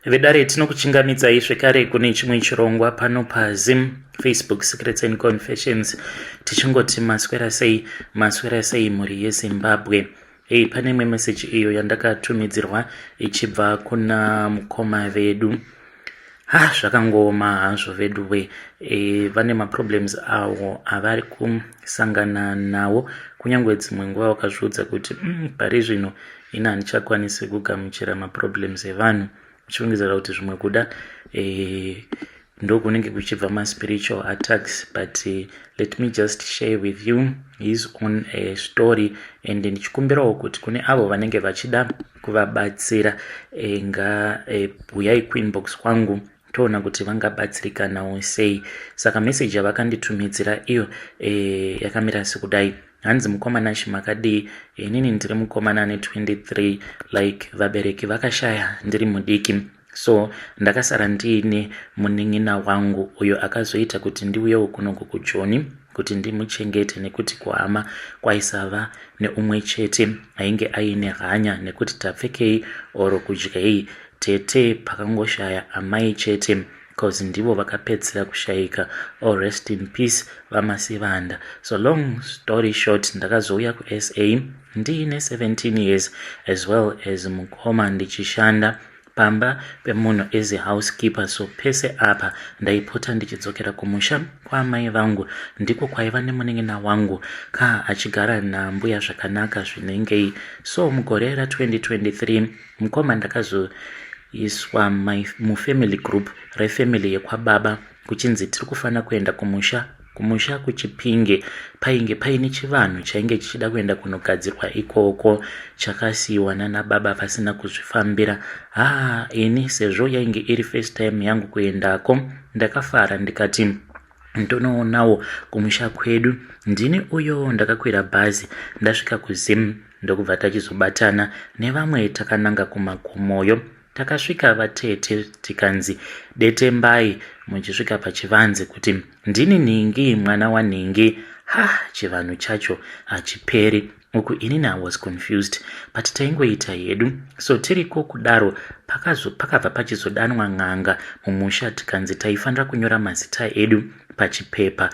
Vedare, tinokuchingamidzai zvekare kune chimwe chirongwa pano paZim Facebook Secrets and Confessions. Tichingoti maswera sei, maswera sei mhuri yeZimbabwe. Hey, pane imwe meseji iyo yandakatumidzirwa ichibva kuna mukoma vedu. Ha, zvakangooma hazvo veduwe. Vane maproblems awo avari kusangana nawo, kunyange dzimwe nguva vakazviudza kuti pari zvino ini handichakwanisi kugamuchira maproblems evanhu, uchifungidzira kuti zvimwe kuda ndokunenge kuchibva maspiritual attacks. But let me just share with you his own story, and ndichikumbirawo kuti kune avo vanenge vachida kuvabatsira, nga huyai kuinbox kwangu, toona kuti vangabatsirikanawo sei. Saka meseji yavakanditumidzira iyo yakamira sekudai. Hanzi, "Mukomana chimakadii? Inini ndiri mukomana ane 23. Like, vabereki vakashaya ndiri mudiki, so ndakasara ndiine munin'ina wangu uyo akazoita kuti ndiuyewo kunoku kuJoni kuti ndimuchengete, nekuti kuhama kwaisava neumwe chete ainge aine hanya nekuti tapfekei or kudyei. Tete pakangoshaya amai chete, cause ndivo vakapedzisira kushayika. Oh, rest in peace, VaMasivanda. So long story short, ndakazouya kuSA ndiine 17 years as well as mukoma, ndichishanda pamba pemunhu as a housekeeper. So pese apa ndaipota ndichidzokera kumusha kwaamai vangu, ndiko kwaiva nemunin'ina wangu ka, achigara nambuya zvakanaka zvinengei. So mugore ra2023, mukoma, ndakazoiswa mufamily group refamily yekwababa, kuchinzi tiri kufanira kuenda kumusha kuChipinge. Painge paine chivanhu chainge chichida kuenda kunogadzirwa ikoko, chakasiyiwa nana baba vasina kuzvifambira. Haa, ini sezvo yainge iri first time yangu kuendako, ndakafara ndikati ndonoonawo kumusha kwedu. Ndini uyo ndakakwira bhazi, ndasvika kuZim, ndokubva tachizobatana nevamwe takananga kumakomoyo. Takasvika vatete, tikanzi detembai muchisvika pachivanze kuti ndini nhingi, mwana wanhingi. Ha, chivanhu chacho hachiperi uku. Inini I was confused, but taingoita hedu. So tiriko kudaro, pakabva pachizodanwa n'anga mumusha, tikanzi taifanira kunyora mazita edu pachipepa,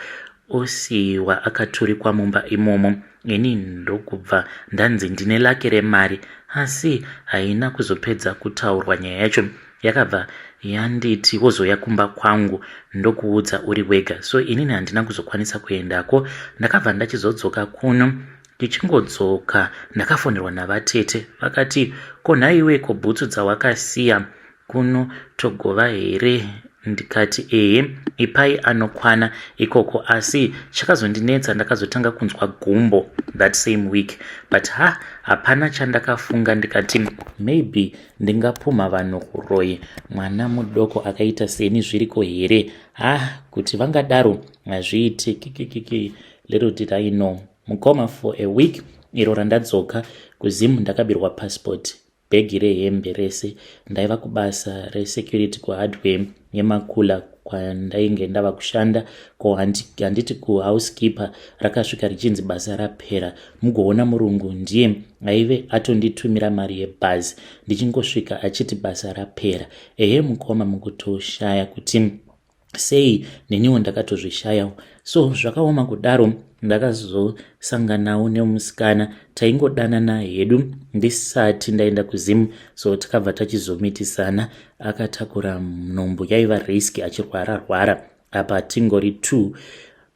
osiyiwa akaturikwa mumba imomo. Ini ndokubva ndanzi ndine lake remari, asi haina kuzopedza kutaurwa nyaya yacho, yakabva yanditi wozoya kumba kwangu ndokuudza uri wega. So inini handina kuzokwanisa kuendako, ndakabva ndachizodzoka kuno. Ndichingodzoka, ndakafonerwa navatete, vakati, 'Ko nhaiwe, ko bhutsu dzawakasiya kuno togova here?' Ndikati, 'Ehe, ipai anokwana ikoko.' Asi chakazondinetsa, ndakazotanga kunzwa gumbo that same week, but ha, hapana chandakafunga. Ndikati maybe ndingapumha vanhu uroyi, mwana mudoko akaita seni zviriko here? Ha, kuti vangadaro hazviiti kikikiki. Little did I know, mukoma, for a week iro randadzoka kuZimu, ndakabirwa passport, bhegi rehembe rese. Ndaiva kubasa resecurity kuhardware yemakula kwandainge ndava kushanda. Ko handiti kuhousekeeper rakasvika richinzi basa rapera. Mugoona murungu ndiye aive atonditumira mari yebhazi, ndichingosvika achiti basa rapera. Ehe mukoma, mukutoshaya kuti sei neniwo ndakatozvishayawo. So zvakaoma kudaro, ndakazosanganawo nemusikana, taingodanana hedu ndisati ndaenda kuZimu. So takabva tachizomitisana, akatakura nhumbu, yaiva risk, achirwara rwara apa tingori two.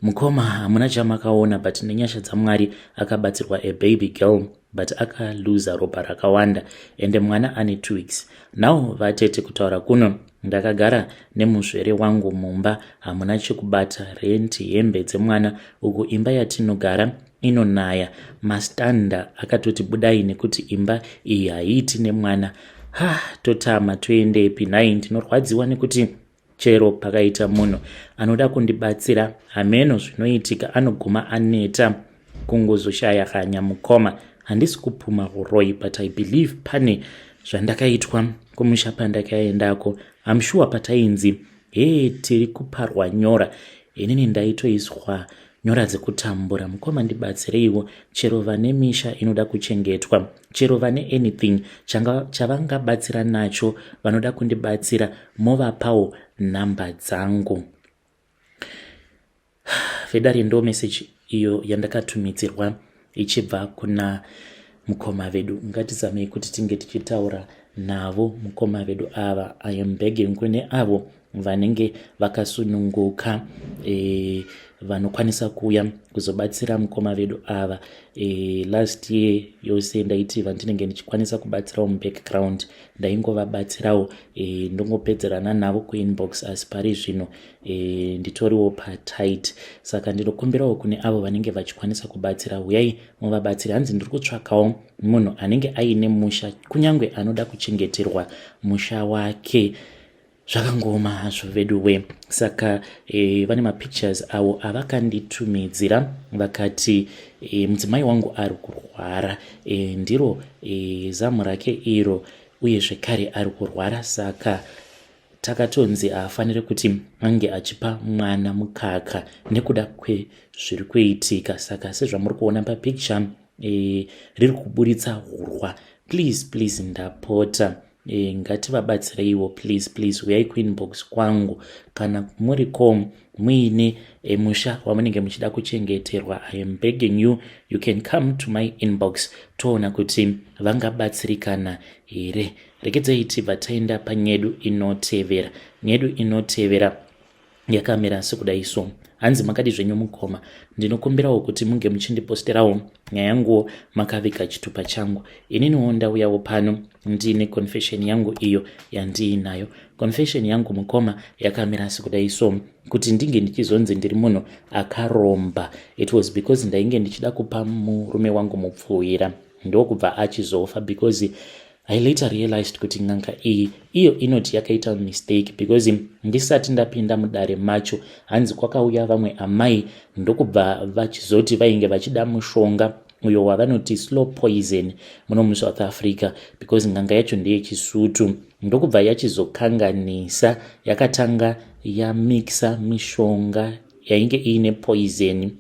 Mukoma, hamuna chamakaona, but nenyasha dzaMwari akabatsirwa a baby girl, but akaluza ropa rakawanda, ende mwana ane 2 weeks now. Vatete, kutaura kuno ndakagara nemuzvere wangu mumba, hamuna chekubata, renti, hembe dzemwana. Uku imba yatinogara inonaya, mastanda akatoti budai nekuti imba iyi haiiti nemwana. Ha, totama toendepi nhai? Ndinorwadziwa nekuti chero pakaita munhu anoda kundibatsira, hameno zvinoitika, anoguma aneta kungozoshaya hanya. Mukoma, handisi kupuma uroyi, but I believe pane zvandakaitwa kumusha pandakaendako. I'm sure patainzi hee, tiri kuparwa nyora, inini ndaitoiswa. Nyora dzekutambura mukoma ndibatsireiwo chero vane misha inoda kuchengetwa chero vane anything chavangabatsira nacho vanoda kundibatsira movapawo nhamba dzangu. Vedare ndo message iyo yandakatumidzirwa ichibva kuna mukoma vedu. Ngatizamei kuti tinge tichitaura navo mukoma vedu ava. I am begging kune avo vanenge vakasununguka e, vanokwanisa kuuya kuzobatsira mukoma vedu ava. E, last year yose ndaiti vandinenge ndichikwanisa kubatsirawo mubackground ndaingovabatsirawo e, ndongopedzerana navo kuinbox asi pari zvino e, nditoriwo patight saka ndinokumbirawo kune avo vanenge vachikwanisa kubatsira huyai muvabatsire hanzi ndiri kutsvakawo munhu anenge aine musha kunyange anoda kuchengeterwa musha wake zvakangooma hazvo veduwe saka e, vane mapictures avo avakanditumidzira vakati e, mudzimai wangu ari kurwara e, ndiro e, zamu rake iro uye zvekare ari kurwara saka takatonzi haafanire kuti ange achipa mwana mukaka nekuda kwezviri kuitika saka sezvamuri kuona papicture e, riri kuburitsa hurwa please please ndapota e, ngativabatsireiwo please please uyai kuinbox kwangu kana muriko muine e, musha wamunenge muchida kuchengeterwa i am begging you you can come to my inbox toona kuti vangabatsirikana here regedzai tibva taenda panyedu inotevera nyedu inotevera yakamira sekudai so hanzi makadi zvenyu mukoma ndinokumbirawo kuti munge muchindiposterawo nyaya yanguwo makaviga chitupa changu ininiwo ndauyawo pano ndiine confession yangu iyo yandiinayo confession yangu mukoma yakamira sekudai so kuti ndinge ndichizonzi ndiri munhu akaromba it was because ndainge ndichida kupa murume wangu mupfuwira ndokubva achizofa because I later realized kuti n'anga iyi iyo inoti yakaita mistake because ndisati ndapinda mudare macho hanzi kwakauya vamwe amai ndokubva vachizoti vainge vachida mushonga uyo wavanoti slow poison muno musouth africa because n'anga yacho ndeyechisutu ndokubva yachizokanganisa yakatanga yamixa mishonga yainge iine poison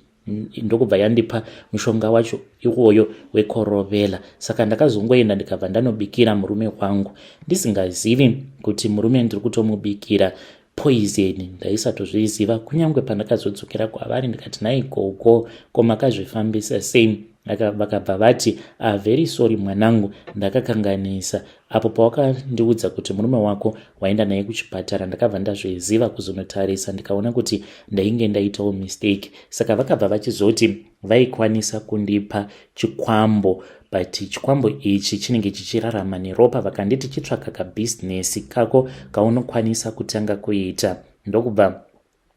ndokubva yandipa mushonga wacho iwoyo wekorovela saka ndakazongoenda ndikabva ndanobikira murume wangu ndisingazivi kuti murume ndiri kutomubikira poison ndaisatozviziva kunyange pandakazodzokera kwavari ndikati nhai gogo ko makazvifambisa sei vakabva vati ah, very sorry mwanangu ndakakanganisa apo pawakandiudza kuti murume wako waenda naye kuchipatara ndakabva ndazviziva kuzonotarisa ndikaona kuti ndainge ndaitawo mistake saka vakabva vachizoti vaikwanisa kundipa chikwambo but chikwambo ichi chinenge chichirarama neropa vakanditi chitsvaka kabhizinesi kako kaunokwanisa kutanga kuita ndokubva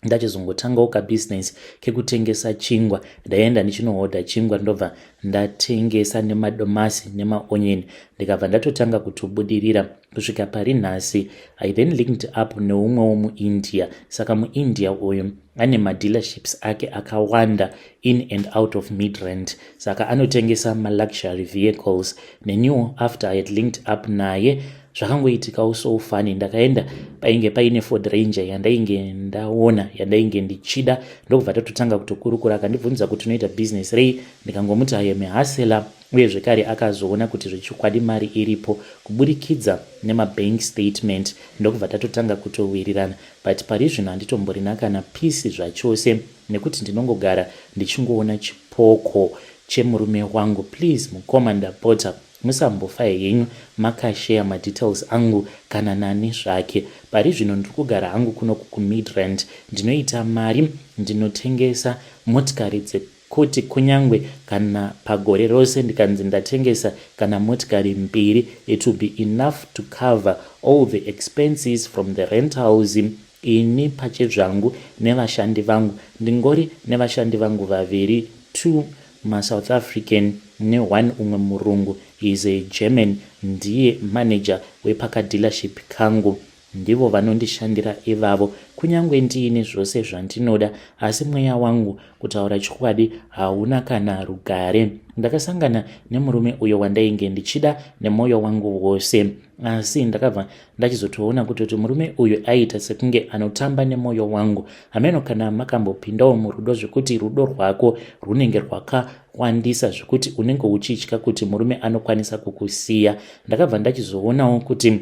ndachizongotangawo kabhizinesi kekutengesa chingwa ndaenda ndichinohodha chingwa ndobva ndatengesa nemadomasi nemaonyeni ndikabva ndatotanga kutobudirira kusvika pari nhasi i then linked up neumwewo muindia saka muindia uyu ane madealerships ake akawanda in and out of midrand saka anotengesa maluxury vehicles neniwo after i had linked up naye zvakangoitikawo so funny ndakaenda painge paine ford ranger yandainge ndaona yandainge ndichida ndokubva tatotanga kutokurukura akandibvunza kuti unoita business rei ndikangomuti I am a hustler uye zvekare akazoona kuti zvechokwadi mari iripo kuburikidza nemabank statement ndokubva tatotanga kutowirirana but pari zvino handitomborina kana peace zvachose nekuti ndinongogara ndichingoona chipoko chemurume wangu please mukoma ndapota musambofa henyu makasheya madetails angu kana nani zvake pari zvino ndiri kugara hangu kuno kumidrand ndinoita mari ndinotengesa motikari dzekuti kunyangwe kana pagore rose ndikanzi ndatengesa kana motikari mbiri it will be enough to cover all the expenses from the rentals ini pachezvangu nevashandi vangu ndingori nevashandi vangu vaviri two masouth african ne-one umwe murungu is a german ndiye manager wepakadealership kangu ndivo vanondishandira ivavo kunyange ndiine zvose zvandinoda asi mweya wangu kutaura chokwadi hauna kana rugare ndakasangana nemurume uyo wandainge ndichida nemwoyo wangu wose Asi ndakabva ndachizotoona kutoti murume uyu aiita sekunge anotamba nemwoyo wangu. Hameno kana makambopindawo murudo zvekuti rudo rwako rwunenge rwakawandisa zvekuti unenge uchitya kuti murume anokwanisa kukusiya. Ndakabva ndachizoonawo kuti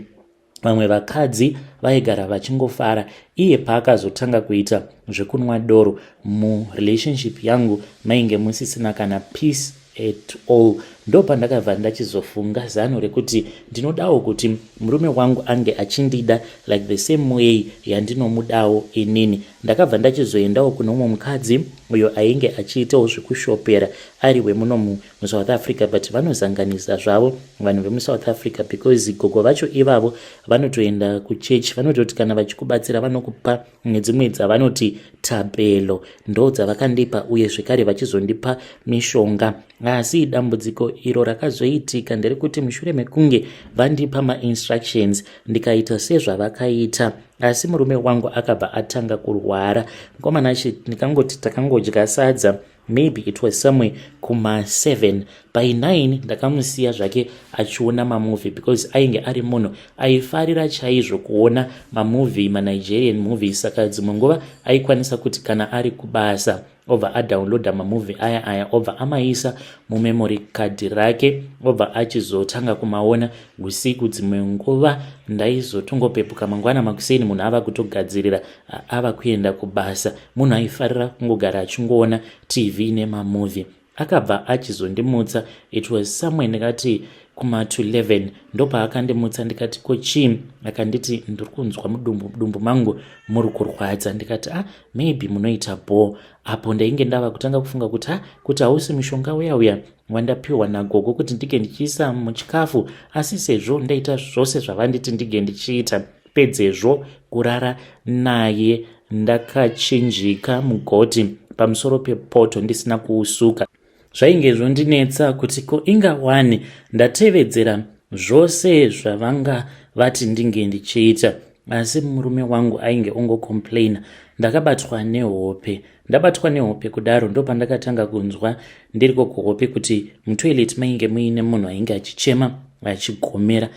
vamwe vakadzi vaigara vachingofara. Iye paakazotanga kuita zvekunwa doro, murelationship yangu mainge musisina kana peace at all. Ndopandakabva ndachizofunga zano rekuti ndinodawo kuti murume wangu ange achindida like the same way yandinomudawo inini. Ndakabva ndachizoendawo kune umwe mukadzi uyo ainge achiitawo zvekushopera, ari wemuno muSouth Africa, but vanozanganisa zvavo vanhu vemuSouth Africa because gogo vacho ivavo vanotoenda kuchechi. Vanototi kana vachikubatsira vanokupa nedzimwe dzavanoti tapelo, ndo dzavakandipa, uye zvekare vachizondipa mishonga. Asi dambudziko iro rakazoitika nderekuti mushure mekunge vandipa mainstructions, ndikaita sezvavakaita, asi murume wangu akabva atanga kurwara. Mukomana, ndikangoti takangodya sadza, maybe it was somewhere kuma7, by 9 ndakamusiya zvake achiona mamovie because ainge ari munhu aifarira chaizvo kuona mamovie, maNigerian movies. Saka dzimwe nguva aikwanisa kuti kana ari kubasa obva adownloada mamovie aya aya, obva amaisa mumemory card rake, obva achizotanga kumaona usiku. Dzimwe nguva ndaizotongopepuka mangwana makuseni munhu ava kutogadzirira, ava kuenda kubasa. Munhu aifarira kungogara achingoona TV nemamovie. Akabva achizondimutsa, it was somewhere ndikati kuma-11 ndopaakandimutsa. Ndikati, "Ko chii?" Akanditi, "Ndiri kunzwa mudumbu, mudumbu mangu muri kurwadza." Ndikati, "Ah, maybe munoita bho." Apo ndainge ndava kutanga kufunga kuti, "Ha, kuti hausi mushonga uya uya wandapiwa nagogo kuti ndinge ndichiisa muchikafu?" Asi sezvo ndaita zvose zvavanditi ndinge ndichiita, pedzezvo kurara naye ndakachinjika mugoti pamusoro pepoto ndisina kuusuka, zvainge zvondinetsa kuti ko ingawani ndatevedzera zvose zvavanga vati ndinge ndichiita, asi murume wangu ainge ongocomplaina. Ndakabatwa nehope. Ndabatwa nehope kudaro, ndopandakatanga kunzwa ndiriko kuhope kuti mutoilet mainge muine munhu ainge achichema, achigomera.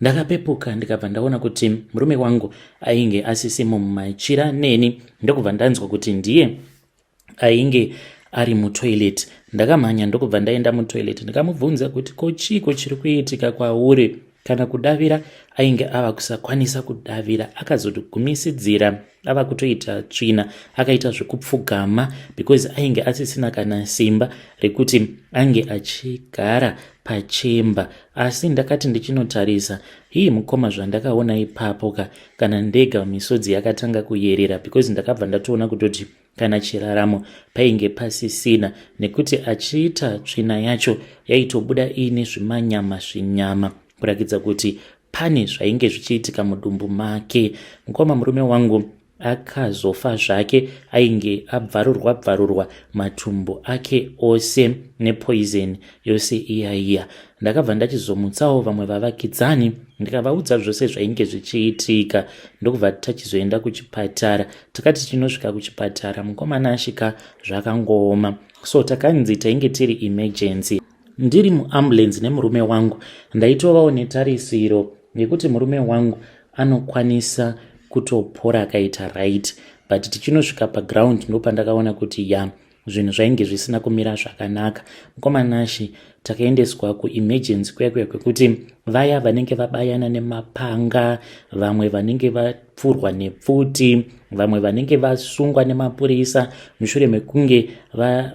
Ndakapepuka, ndikabva ndaona kuti murume wangu ainge asisimo mumachira neni, ndokubva ndanzwa kuti ndiye ainge ari mutoilet. Ndakamhanya, ndokubva ndaenda mutoilet, ndikamubvunza kuti, "Ko chiiko chiri kuitika kwauri?" Kana kudavira ainge ava kusakwanisa kudavira. Akazotogumisidzira ava kutoita tsvina, akaita zvekupfugama because ainge asisina kana simba rekuti ange achigara pachemba. Asi ndakati ndichinotarisa, hii mukoma, zvandakaona ipapo ka, kana ndega misodzi yakatanga kuyerera because ndakabva ndatoona kutoti kana chiraramo painge pasisina, nekuti achiita tsvina yacho yaitobuda iine zvimanyama zvinyama, kurakidza kuti pane zvainge zvichiitika mudumbu make. Mukoma, murume wangu akazofa zvake. Ainge abvarurwa bvarurwa matumbu ake ose nepoison yose iya iya. Ndakabva ndachizomutsawo vamwe vavakidzani, ndikavaudza zvose zvainge zvichiitika, ndokubva tachizoenda kuchipatara. Takati tinosvika kuchipatara, mukomana asvika zvakangooma, so takanzi tainge tiri emergency. Ndiri muambulance nemurume wangu, ndaitovawo netarisiro yekuti murume wangu anokwanisa kutopora akaita right, but tichinosvika paground ndopandakaona kuti ya, zvinhu zvainge zvisina kumira zvakanaka. Mukomanashi, takaendeswa kuemergency kuya kuya kwekuti vaya vanenge vabayana nemapanga, vamwe vanenge vapfurwa nepfuti, vamwe vanenge vasungwa nemapurisa mushure mekunge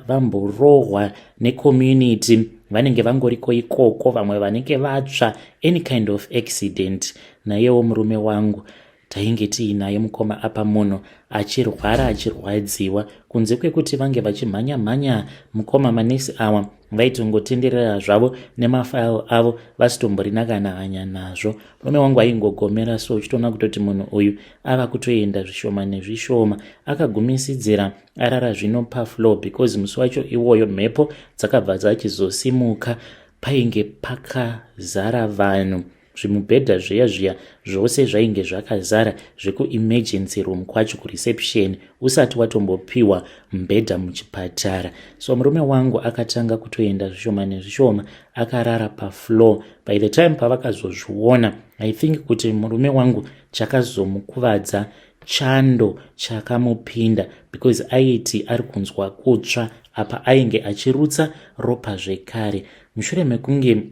vamborohwa necommunity, vanenge vangoriko ikoko, vamwe vanenge vatsva, any kind of accident. Naiyewo murume wangu tainge tiinaye, mukoma. Apa munhu achirwara, achirwadziwa, kunze kwekuti vange vachimhanya mhanya, mukoma, manesi awa vaitongotenderera zvavo nemafaili avo, vasitomborina kana hanya nazvo. Murume wangu aingogomera, so uchitoona kutoti munhu uyu ava kutoenda zvishoma nezvishoma. Akagumisidzira arara zvino pafloor because musi wacho iwoyo mhepo dzakabva dzachizosimuka. Painge pakazara vanhu, zvimubhedha zviya zviya zvose zvainge zvakazara zvekuemergency room kwacho kureception, usati watombopiwa mubhedha muchipatara. So murume wangu akatanga kutoenda zvishoma nezvishoma, akarara pafloor. By the time pavakazozviona, I think kuti murume wangu chakazomukuvadza chando chakamupinda because aiti ari kunzwa kutsva apa ainge achirutsa ropa zvekare. Mushure mekunge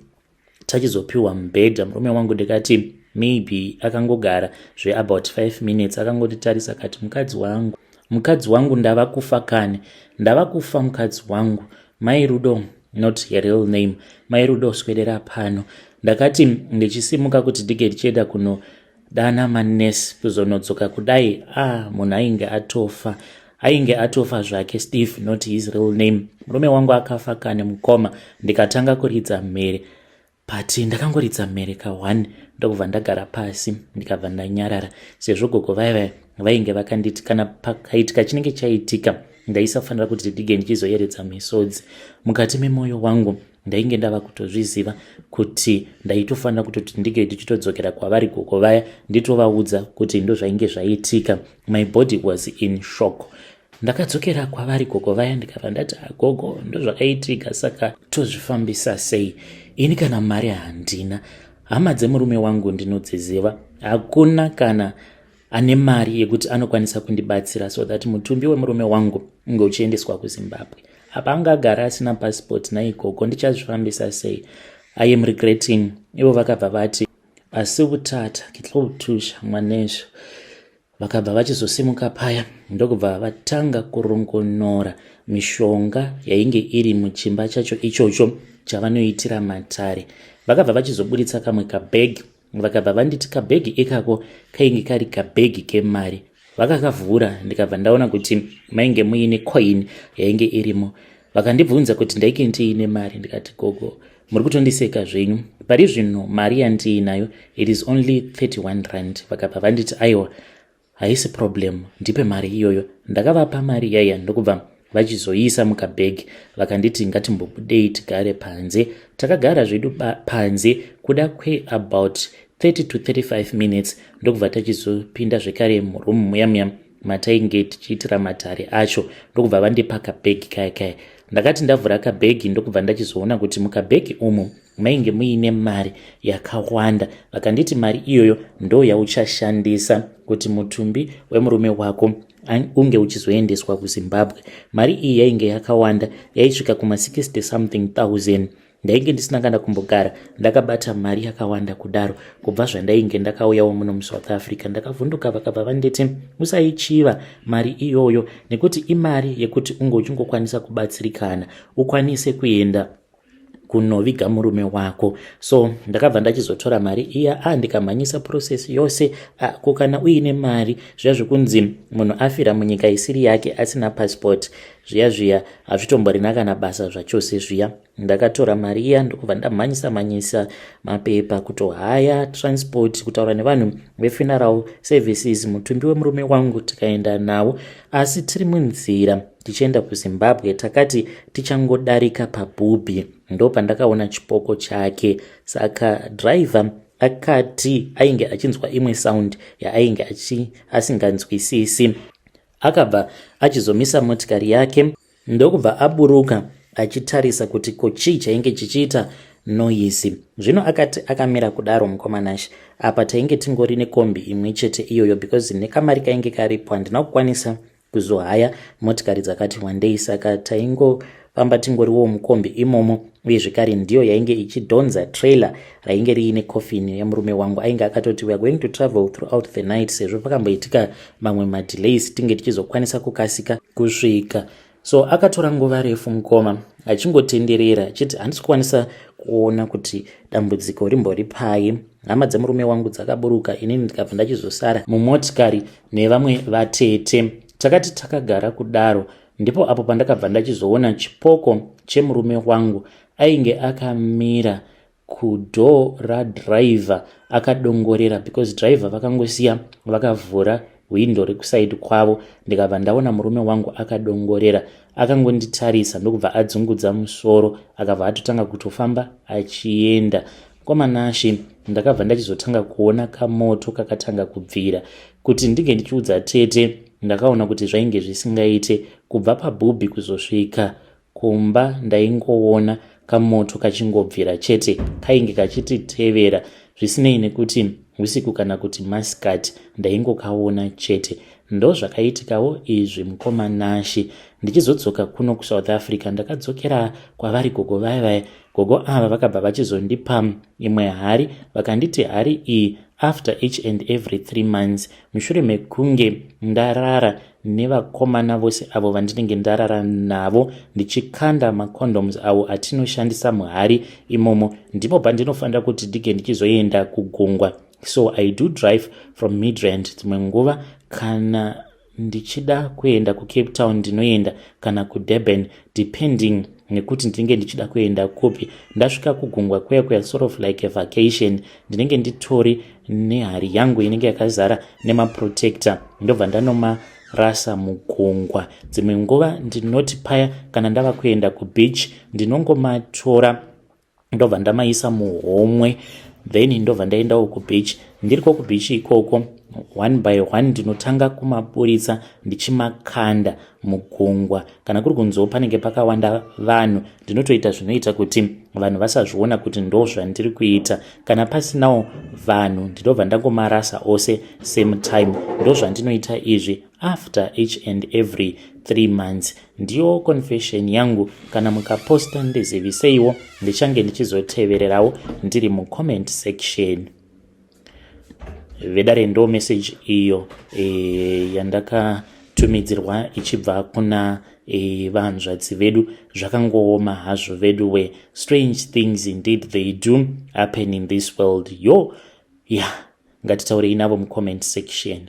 tachizopiwa mubhedha murume wangu, ndikati maybe akangogara zveabout 5 minutes, akangotitarisa akati, "Mukadzi wangu, mukadzi wangu, ndava kufa kani, ndava kufa mukadzi wangu. Mai Rudo," not her real name, "Mai Rudo, swedera pano." Ndakati ndichisimuka kuti ndige ndichienda kunodana manesi, kuzonodzoka kudai, ah, munhu ainge atofa, ainge atofa zvake. Steve, not his real name. "Murume wangu akafa kani, mukoma." Ndikatanga kuridza mhere, but ndakangoridza mhere ka1, ndokubva ndagara pasi, ndikabva ndanyarara, sezvo gogo vaiva vainge vakanditi kana pakaitika chinenge chaitika ndaisafanira kuti ndige ndichizoyeredza misodzi. Mukati memwoyo wangu ndainge ndava kutozviziva kuti ndaitofanira kutoti ndige ndichitodzokera kwavari gogo vaya, nditovaudza kuti ndo zvainge zvaitika. My body was in shock. Ndakadzokera kwavari gogo vaya, ndikabva ndati, "Gogo, ndo zvakaitika, saka tozvifambisa sei? Ini kana mari handina. Hama dzemurume wangu ndinodziziva, hakuna kana ane mari yekuti anokwanisa kundibatsira so that mutumbi wemurume wangu unge uchiendeswa kuZimbabwe. Apa angagara asina passport naikoko, ndichazvifambisa sei? I am regretting." Ivo vakabva vati, "Asi utata ke tlo tusha mwanesho." Vakabva vachizosimuka paya, ndokubva vatanga kurongonora mishonga yainge iri muchimba chacho ichocho chavanoitira matare. Vakabva vachizoburitsa kamwe kabhegi, vakabva vanditi kabhegi ikako kainge kari kabhegi kemari. Vakakavhura, ndikabva ndaona kuti mainge muine coin yainge irimo. Vakandibvunza kuti ndainge ndiine mari. Ndikati, "Gogo, muri kutondiseka zvenyu. Pari zvino mari yandiinayo, it is only 31 rand." Vakabva vanditi, "Aiwa, haisi problem, ndipe mari iyoyo." Ndakavapa mari yaiya, ndokubva vachizoiisa mukabhegi. Vakanditi ngatimbobudei tigare panze. Takagara zvedu panze kuda kweabout 30 to 35 minutes, ndokubva tachizopinda zvekare murumu muya muya matainge tichiitira matare acho, ndokubva vandipa kabhegi kaya kaya. Ndakati ndavhura kabhegi, ndokubva ndachizoona kuti mukabhegi umu mainge muine mari yakawanda. Vakanditi mari iyoyo ndo yauchashandisa kuti mutumbi wemurume wako unge uchizoendeswa kuZimbabwe. Mari iyi yainge yakawanda, yaisvika kuma60 something thousand. Ndainge ndisina kana kumbogara ndakabata mari yakawanda kudaro kubva zvandainge ndakauyawo muno muSouth Africa. Ndakavhunduka. Vakabva vanditi, "Usaichiva mari iyoyo, nekuti imari yekuti unge uchingokwanisa kubatsirikana, ukwanise kuenda kunoviga murume wako." So ndakabva ndachizotora mari iya, a, ndikamhanyisa process yose. Ko kana uine mari, zviya zvekunzi munhu afira munyika isiri yake asina passport, zviya zviya hazvitomborina kana basa zvachose zviya. Ndakatora mari iya, ndokubva ndamhanyisa mhanyisa mapepa, kutohaya transport, kutaura nevanhu vefuneral services. Mutumbi wemurume wangu tikaenda nawo, asi tiri munzira tichienda kuZimbabwe, takati tichangodarika pabhubhi, ndo pandakaona chipoko chake. Saka driver akati ainge achinzwa imwe sound yaainge asinganzwisisi. Akabva achizomisa motikari yake, ndokubva aburuka achitarisa kuti ko chii chainge chichiita noise. Zvino akati akamira kudaro, mukomanashi, apa tainge tingori nekombi imwe chete iyoyo, because nekamari kainge karipo handina kukwanisa kuzohaya motikari dzakati wandei, saka taingofamba tingoriwo mukombi imomo. Uye zvekare ndiyo yainge ichidhonza trailer rainge riine coffin yemurume wangu. Ainge akatoti we are going to travel throughout the night, sezvo pakamboitika mamwe madelays, tinge tichizokwanisa kukasika kusvika. So akatora nguva refu mukoma achingotenderera achiti handisi kukwanisa kuona kuti dambudziko rimbori pai. Hama dzemurume wangu dzakaburuka, inini ndikabva ndachizosara mumotikari nevamwe vatete. Takati takagara kudaro, ndipo apo pandakabva ndachizoona chipoko chemurume wangu. Ainge akamira kudoor radriver akadongorera, because driver vakangosiya vakavhura hwindo rekuside kwavo. Ndikabva ndaona murume wangu akadongorera, akangonditarisa, ndokubva adzungudza musoro, akabva atotanga kutofamba achienda. Kwamanashi, ndakabva ndachizotanga kuona kamoto kakatanga kubvira. Kuti ndinge ndichiudza tete, ndakaona kuti zvainge zvisingaite. Kubva pabhubhi kuzosvika kumba ndaingoona kamoto kachingobvira chete, kainge kachititevera, zvisinei nekuti usiku kana kuti masikati, ndaingokaona chete. Ndozvakaitikawo izvi, mukoma Nashi. Ndichizodzoka kuno kuSouth Africa, ndakadzokera kwavari gogo vaya vaya. Gogo ava vakabva vachizondipa imwe hari, vakanditi hari iyi, after each and every 3 months, mushure mekunge ndarara nevakomana vose avo vandinenge ndarara navo, ndichikanda macondoms avo atinoshandisa muhari imomo, ndipo pandinofanira kuti ndige ndichizoenda kugungwa. So I do drive from Midrand. Dzimwe nguva kana ndichida kuenda kuCape Town, ndinoenda kana kuDurban, depending nekuti ndinenge ndichida kuenda kupi. Ndasvika kugungwa kuya kuya, sort of like a vacation, ndinenge nditori nehari yangu inenge yakazara nemaprotector, ndobva ndanomarasa mugungwa. Dzimwe nguva ndinoti paya kana ndava kuenda kubeach, ndinongomatora, ndobva ndamaisa muhomwe, then ndobva ndaendawo kubeach. Ndiriko kubeach ikoko, one by one ndinotanga kumaburitsa ndichimakanda mugungwa. Kana kuri kunzewo panenge pakawanda vanhu, ndinotoita zvinoita kuti vanhu vasazviona kuti ndo zvandiri kuita. Kana pasinawo vanhu, ndinobva ndangomarasa ose same time. Ndo zvandinoita izvi after each and every 3 months. Ndiyo confession yangu. Kana mukaposta, ndiziviseiwo, ndichange ndichizotevererawo ndiri mucomment section. Vedare, ndo message iyo yandakatumidzirwa ichibva kuna vanzvadzi vedu. Zvakangooma hazvo vedu we. Strange things indeed, they do happen in this world. Yo, yeah, ngatitaurei navo mucomment section.